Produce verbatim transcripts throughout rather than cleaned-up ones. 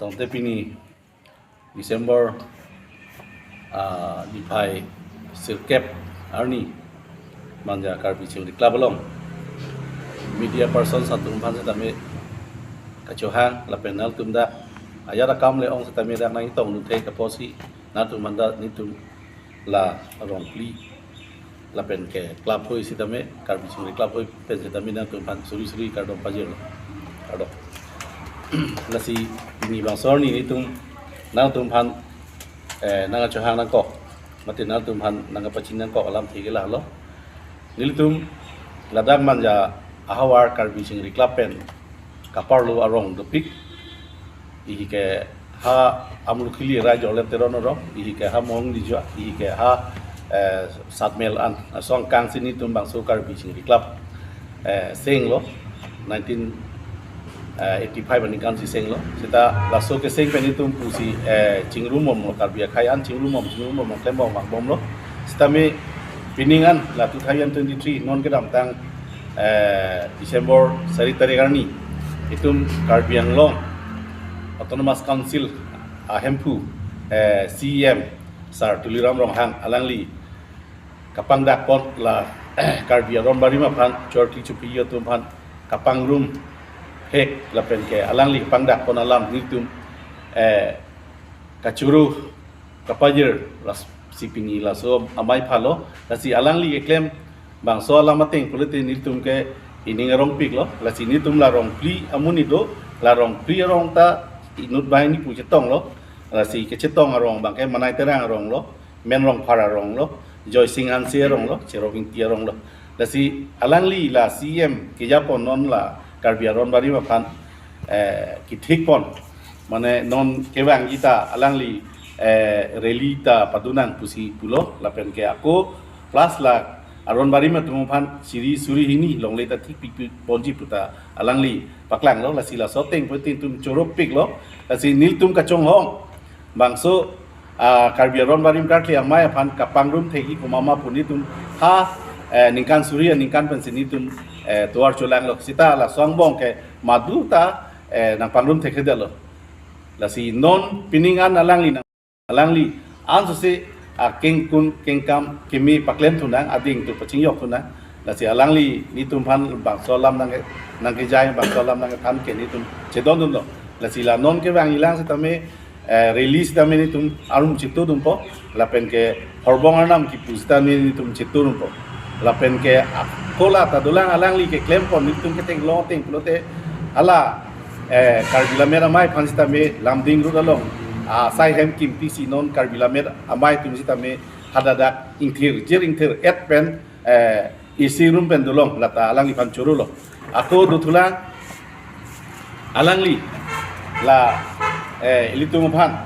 Tangte pini December, ah, niphai sirkep arni Manja Karbi Chingri Club along media persons atum aphan setame kachohang lapen nangtum dak ajat akam le-ong setame dak nangtong nuthe kaposi nangtum aphan dak nelitum la rongphli lapen ke club hoi setame, Karbi Chingri Club hoi pen setame nangtum aphan suri suri kardom pajirlo. Kardom. Lasi pini bangso arni nelitum nangtum aphan, eh, nangkachohang nangkok, mate nangtum aphan nangkapachini nangkok alamthe ke lahelo. Nelitum ladak Manja ahavar Karbi Chingri Club pen kaparlo arong dopik. Ihi ke ha Amlukhili Rai Jorlep Teron arong, ihi ke ha Mong Dijua, ihi ke ha, eh, Satmel an. Asong kangsi nelitum bangso Karbi Chingri Club, eh, senglo, nineteen eighty-five aningkan si senglo. Seta laso keseng pen nelitum pusi, eh, chingrumomlo, Karbi akhei an chingrumom, chingrumom, klembom, vangbomlo. Setame pining an la two thousand twenty-three non kedamtang, eh, December sari tarik arni itum Karbi Anglong Autonomous Council ahemphu, eh, C E M Sir Tuliram Ronghang alangli kapangdakpon la Karbi aron barim aphan chorti chupi atum aphan kapangrum hek lapen ke alangli kapangdakpon alam nelitum, eh, kachoro kapajir lasi pini laso amei phalo. Lasi alangli keklem bangso alam ateng pulote nelitum ke ining arongpiklo. Lasi nelitum la rongphli amonit do, la rongphli arong ta inut banghini pu chetonglo. Lasi kechetong arong abang ke Manai Terang aronglo, Men Rongphar aronglo, Joysing Hanse aronglo, Cherop Ingti aronglo. Lasi alangli la C E M kejapon non la Karbi aron barim aphan, eh, kethikpon. Mane non kevangji ta alangli, eh, rally ta padunang pusi pulo lapen ke ako plus la aron barim atum aphan siri suri hini longle ta thikpikponji puta alangli paklanglo. Lasi laso ateng pen nelitum choropiklo. Lasi nelitum kachonghong bangso, ah, Karbi aron barim karkli amei aphan kapangrum thekji komat ma pu nelitum ha, eh, ningkan suri aningkan pensi nelitum, eh, tovar cholanglo. Seta laso angbong ke madu ta, eh, nangpangrum thekthedetlo. Lasi non pining an alangli nang, alangli ansose akengkun kengkam keme paklemthunang, ading atum pachingjokthunang. Lasi alangli nelitum aphan bangso alam nangke, nangkejai, bangso alam nangkethan ke nelitum chedondunlo. Lasi la non kevangjilang setame, eh, rally setame nelitum arum chitudunpo, lapen ke horbong arnam kipu setame nelitum chitudunpo. Lapen ke akola ta dolang alangli keklempon nelitum ketheklong ateng pulote hala, eh, Karbi Lammet Amei aphan setame Lumding Road along, ah, asai hem kimtisi non Karbi Lammet Amei atum setame hadak ingthir, jir ingthir-et pen, eh, A C room pen dolong lata alangliphan chorolo. Ako dothulang alangli la, eh, ilitum aphan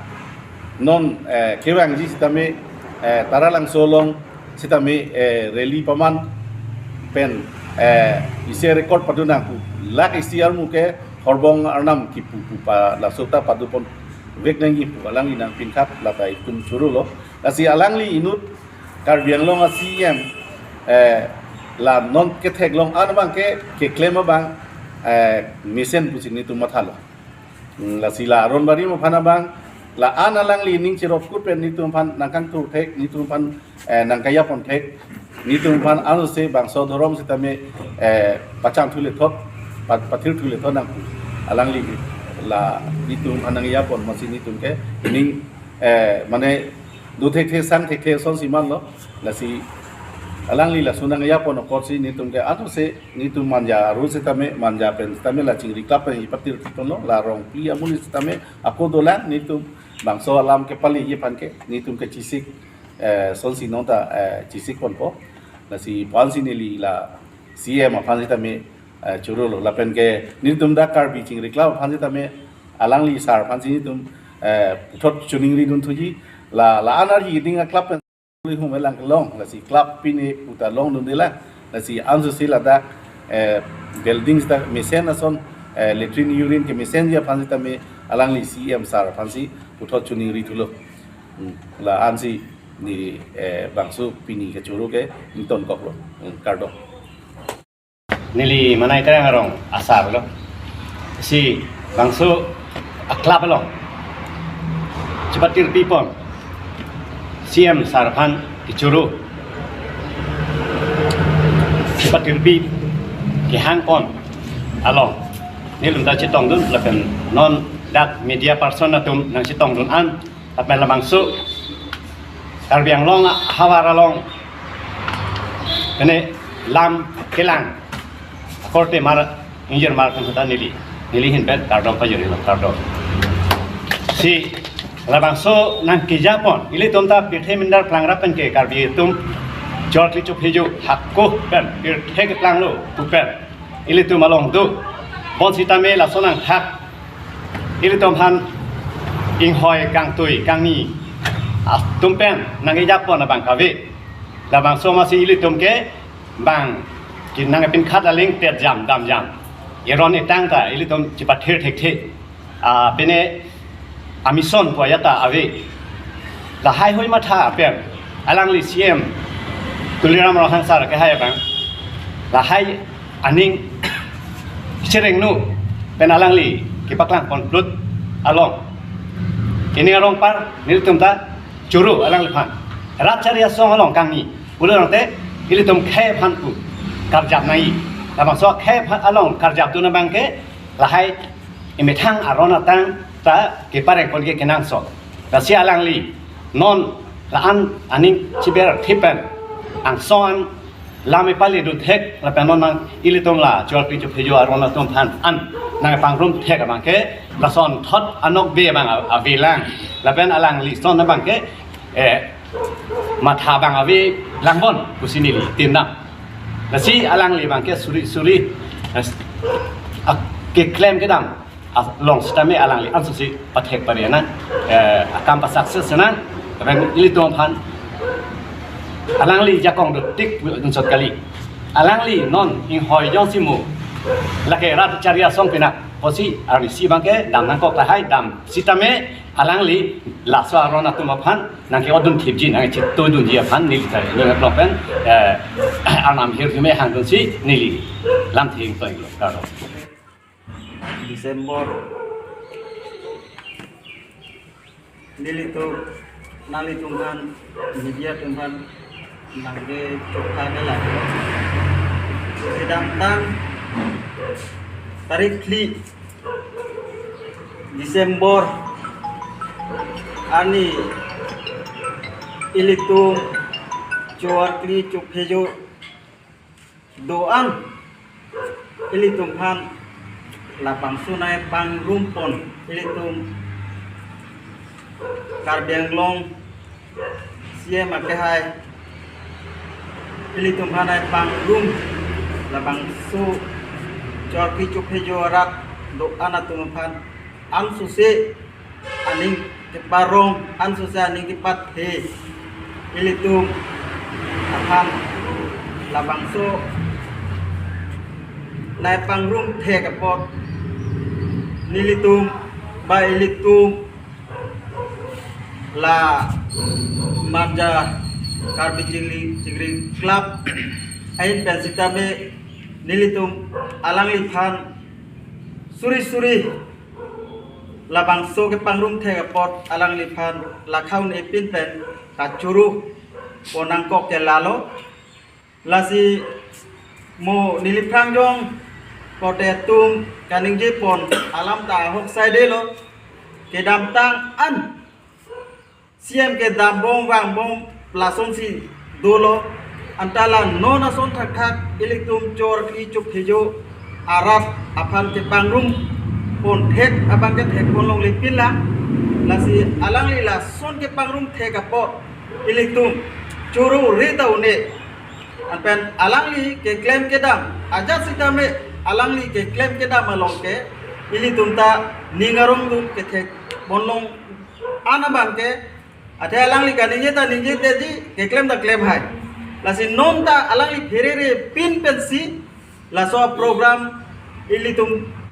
non, eh, kevangji setame, eh, Taralangso along setame, eh, rally paman pen, eh, isi record padunang pu. Lak isi armu ke horbong arnam kipu pu pa laso ta padupon vek nangji pu alangli nangpinkhat lata itum chorolo. Lasi alangli inut Karbi Anglong a C E M, eh, la non ketheklong an abang ke keklem abang, eh, mesen pusi nelitum mathalo. Hmm, lasi la aron barim aphan abang, la-an alangli ning chiropkut pen nelitum aphan nangkangthur thek, nelitum aphan, eh, nangkayapon thek, nelitum aphan ansose bangso dhorom setame, eh, pachangthu lethot, pa-, pathirthu lethot nang alangli la nelitum aphan nangyapon masi nelitum ke ining, eh, mane do thekthe sang thekthe asonsi manlo. Lasi alangli laso nangyapon apotsi nelitum ke ansose nelitum Manja aru setame, Manja pen setame la chingri club pen ipatir kitonlo, la rongpi amonit setame ako dolang nelitum bangso alam kepaleji aphan ke nelitum ke chisik, eh, asonsi nonta, eh, chisikponpo. Lasi pu-ansi neli la C E M aphan setame, eh, chorolo lapen ke nelitum dak Karbi Chingri Club aphan setame alangli sar aphansi nelitum, eh, puthot choningridun thuji la, la-an arji ding a club pen hum elang kelong, lasi club pine puta longdunde lang, lasi ansose ladak, eh, building seta mesen ason, eh, latrine urine kemesenji aphan setame alangli C E M sar aphansi puthot choningrithulo. Hmm, la-ansi neli, eh, bangso pini kachoro ke ingtonkoklo. Hmm, kardom. Neli Manai Terang arong asar lo. Si bangso a club along Patirpi pon C M sir aphan kechoro, patirpi kehang pon along nelitum ta chetongdun lapen non dak media person atum nangchetongdun an lapen labangso Karbi Anglong ahavar along pene lam kelang korte mar ingjir mar kan ta neli, neli ahin pen kardom pajirlo, kardom. Si labangso nangkeja pon ilitum ta pirthe mindar plang rap pen ke Karbi atum chor kli chophejo hako pen pirthe keplanglo pu pen ilitum along do. Bonsitame lason angthak ilitum aphan inghoi kangtui kangni atum pen nangkeja pon abang kave. Labangso masi ilitum ke bang ke nangpinkhat aling tet jam dam jam, eron etang ta ilitum chepathir thekthe. Ah, pene amison pu ajat ta ave. Lahai hoi matha pen alangli C M Tuliram Ronghang sir kehai abang lahai aning cherengno pen alangli kepaklang pon plut along, ini arong par nelitum ta choro alangliphan. Rat chari asong along kangni pulo rangte ilitum khei aphan pu karjap nangji. Labangso khei aphan along karjapdun abang ke lahai emethang aron atang ta kepareng pon ke kenangsot. Lasi alangli non la-an aning chiber thipen angsong an lam epaledun thek lapen non nang ilitum la chor kli chophejo aron atum aphan an nangpangrum thek abang ke lason thot anok be abang a- avelang lapen alangli son abang ke eh, matha abang ave lang bon pusi neli tin dam. Lasi alangli abang ke suri suri eh, ak- keklem kedam along sitame alangli ansosi pathek pari na eh, akam pa success na. Lapen ilitum aphan alangli jakong dotik pu insot kali. Alangli non inghoi jongsi mo lake rat chari asong pina pusi arnisi abang ke dam nangkok lahai dam sitame alangli laso aron atum aphan nangke-otdun thipji nangchetodunji aphan neli ta lo pen eh, arnam hirjume hangdunsi neli lamthe ingtoi lo karo. December nelitum nanglitum aphan media atum aphan nangkechokha ke la kedamtang tarik phli December arni ilitum chor kli chophejo do-an ilitum aphan labangso nangpangrum pon ilitum Karbi Anglong C M akehai ilitum aphan nangpangrum labangso chor kli chophejo arat do-an atum aphan ansosi aning keparong ansosi aning kepathe ilitum aphan labangso nangpangrum thek apot nelitum ba ilitum la Manja Karbi Chingri Chingri Club ahin pen sitame nelitum alangliphan suri suri labangso kepangrum thek apot alangliphan lakhaun epin pen kachoro pon nangkok ke lalo. Lasi mo neli aphrang jong korte atum kaningje pon alam ta ahok saidelo kedamtang an C M kedam bom vang bom lasonsi dolo. Anta la non ason thakthak ilitum chor kli chophejo arat aphan kepangrum pon thek abang ke thek pon longle pinlang. Lasi alangli lason kepangrum thek apot ilitum choro re ta une. Anpen alangli keklem kedam ajat sitame alangli keklem kedam along ke ilitum ta ning arongdun kethek pon long an abang ke athe alangli kaningje ta ningje teji keklem ta klem hai. Lasi non ta alangli pherere pin pensi laso program ilitum